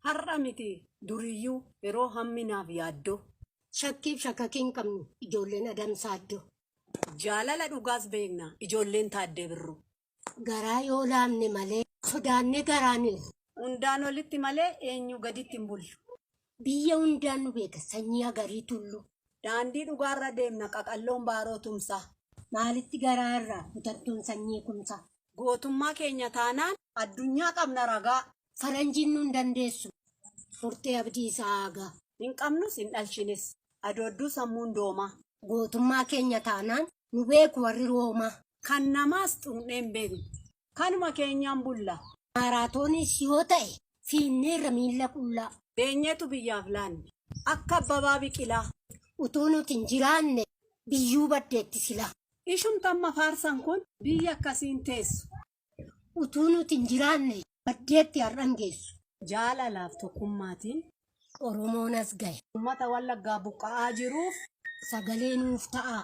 Har'a miti duriyyuu yeroo hamminaaf yaaddoo. Shakkiif shakakii hin qabnu ijoolleen Adamsaa Addoo. Jaalala dhugaas beekna ijoolleen Taaddee Birruu. Garaa yoo laamne malee sodaannee garaan hirru. Hundaan olitti malee eenyuu gaditti hin bullu. Biyya hundaan nu beeka sanyii Agarii Tulluu. Daandii dhugaarra deemna qaqalloon Baaroo Tumsaa. Maalitti garaa irraa kutattuun sanyii Kumsaa. Gootummaa keenya taanaan addunyaa qabna ragaa. Faranjiin nun dandeessu Murtee Abdiisaa Aagaa. Hin qabnus hin dhalchines adoodduu sammuun doomaa. Gootummaa keenya taanaan nu beeku warri Roomaa. Kan namaas xuqnee hin beeknu kanuma keenyaan bulla. Maaraatooniis yoo ta'e fiinneerra miilla qullaa. Beenyeetu biyyaaf laanne akka Abbabaa Biqilaa. Utuu nuti hin jiraanne biyyuu baddeetti silaa. Ishumti amma faarsan kun biyya akkasiin teessu. Utuu nuti hin jiraanne baddeetti har'an geessu. Jaalalaaf tokkummaatiin. Oromoon as gahe. Uummata Wallaggaa buqqa'aa jiruuf. Sagalee nuuf ta'aa.